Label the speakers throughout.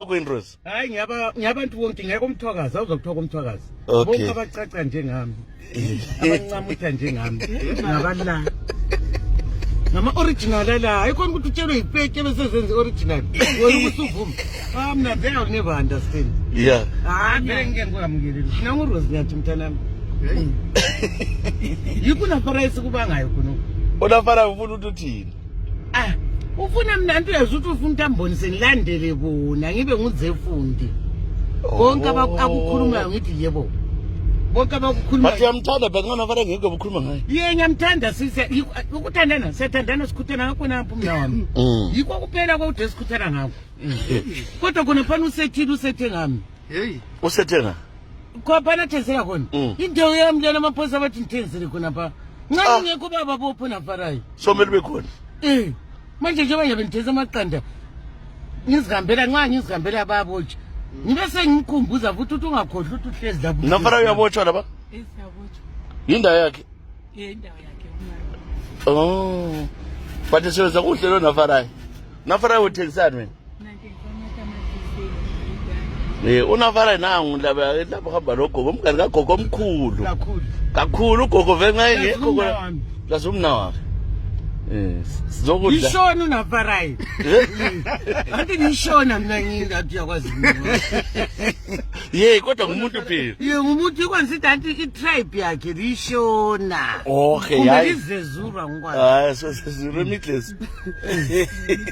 Speaker 1: Queen Rose.
Speaker 2: Hayi ngiyaba ngiyabantu bonke ngeke umthwakazi awuzokuthiwa kumthwakazi.
Speaker 1: Okay.
Speaker 2: Bonke abacaca njengami. Abancamutha njengami. Ngabala. Ngama original la. Ayikhona ukuthi utshelwe yipeke bese zenze original. Wena ubusuvuma. Ah mina vele I'll never understand.
Speaker 1: Yeah.
Speaker 2: Ah vele ngeke ngikwamukele. Mina nguRose ngiyathi mntanami. Yikho nafara esikubangayo khonokho.
Speaker 1: Unafara ufuna ukuthi uthini?
Speaker 2: Ah, ufuna mina nto uyazi ukuthi ufuna ukuthi ambonise ngilandele bona ngibe nguzefundi. Konke akukhulumayo ngithi yebo. Bonke
Speaker 1: But
Speaker 2: abakukhulumayo.
Speaker 1: uyamthanda but nganafara ngeke ubukhuluma ngaye.
Speaker 2: Ye ngiyamthanda sisi ukuthandana siyathandana sikhuthana ngakho napho mna wami. Yikho kuphela kodwa esikhuthana ngakho. Kodwa khona phana usethile usethe ngami.
Speaker 3: Hey.
Speaker 1: Usethenga.
Speaker 2: Khona thengisela khona. Indawo yami lena amaphoyisa abathi ngithengisele khona pha. Nxa
Speaker 1: Ah.
Speaker 2: ngekho baba bopho nafarayo.
Speaker 1: So kumele ube khona.
Speaker 2: Eh, manje njengoba ngiyabe ngithengisa amaqanda ngizihambela nxa ngizihambela babotshwa ngibe sengimkhumbuza futhi ukuthi ungakhohlwa ukuthi uhlezi lapho.
Speaker 1: Nafara uyabotshwa lapha?
Speaker 4: Esiyabotshwa.
Speaker 1: Yindawo yakhe.
Speaker 4: Indawo yakhe umama.
Speaker 1: Oh. But sebenza kuhle lo Nafarai. Nafarai uthengisani wena?
Speaker 4: Nangithengisa amatamatisi.
Speaker 1: Eh uNafarai nangu laba lapho hamba logogo umngani kagogo omkhulu.
Speaker 2: Kakhulu.
Speaker 1: Kakhulu ugogo vele nxa
Speaker 2: Plus
Speaker 1: engekho
Speaker 2: umna wami.
Speaker 1: Plus umna wakhe. Eh sizokudla.
Speaker 2: Ishona uNafarai. Anti ngishona mina ngingathi uyakwazi.
Speaker 1: Ye kodwa ngumuntu phela.
Speaker 2: Ye ngumuntu ikwanisa anti i-tribe yakhe lishona.
Speaker 1: Okay
Speaker 2: Kumbe
Speaker 1: hayi.
Speaker 2: lizezurwa ngikwazi.
Speaker 1: Hayi so sesiremidless.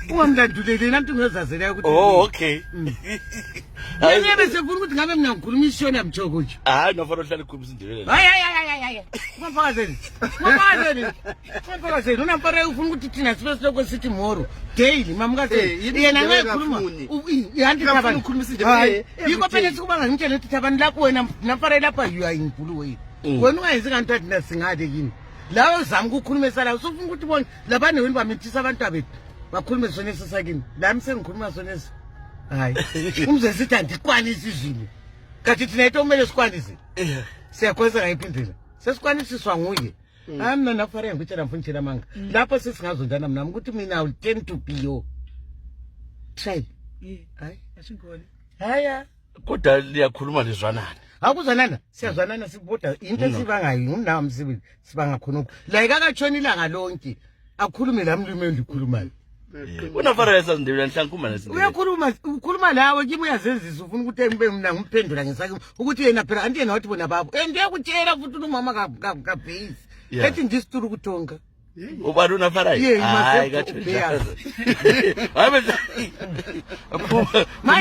Speaker 2: Ungamlanduleli nanti ungezazela ukuthi.
Speaker 1: Oh okay. Hayi
Speaker 2: Yena besefuna ukuthi ngabe mina ngikhuluma ishona mjoko nje.
Speaker 1: hayi Nafara uhlala ekhuluma isiNdebele.
Speaker 2: Hayi hayi hayi hayi. Ungafakazeli. Ungafakazeli. Ungafakazeli. Unamfara ufuna ukuthi thina sibe silokho sithi moro daily mamukazeli.
Speaker 3: Eh, yini
Speaker 2: Yena
Speaker 3: isiNdebele
Speaker 2: nxa ekhuluma
Speaker 3: kafuni.
Speaker 2: yanti
Speaker 3: Kafuni
Speaker 2: thabani.
Speaker 3: ukukhuluma isiNdebele
Speaker 2: Hayi.
Speaker 3: every
Speaker 2: Yikho phela
Speaker 3: day.
Speaker 2: sikubanga ngitshela ukuthi thabani lapho wena namfara lapha you are in Bulawayo. Wena ungayenzi kanti thina singale kini. Lawo zama ukukhuluma esalayo usufuna ukuthi bonke labane wena bamithisa abantu abethu bakhulume sona esisakini. Lami sengikhuluma sona esi. Hayi. Umze sithi andikwanisi izulu. Kanti thina into kumele sikwanise. Siyakwanisa ngayiphi indlela? Sesikwanisiswa nguye. Hayi mina nakufanele ngikutshela mfuna ngitshela amanga. Lapho sesingazondana mina ukuthi mina I will tend to be your tribe.
Speaker 4: Yeah.
Speaker 2: Hayi.
Speaker 4: Ashingone.
Speaker 2: Haya.
Speaker 1: Kodwa liyakhuluma lizwanana.
Speaker 2: Akuzwanana, siyazwanana sibodwa into esibangayo ngumnawami sibili sibanga khonokho. Like akatshona ilanga lonke akhulume lami limi endikhulumayo.
Speaker 1: Unafara yesasiNdebele nhlankhuma nesiNdebele.
Speaker 2: Uyakhuluma ukhuluma lawe kimi uyazenzisa ufuna ukuthi ngibe mina ngimphendula ngesakhe ukuthi yena phela anti yena wathi bona babo. And uyakutshela futhi umama ka ka ka base. Ethi ndisituru kutonga.
Speaker 1: Ubani uNafarai?
Speaker 2: Yeah, you must
Speaker 1: Hayi
Speaker 2: have to
Speaker 1: kathi
Speaker 2: obey us.
Speaker 1: njalo. Hayi bese.
Speaker 2: Manje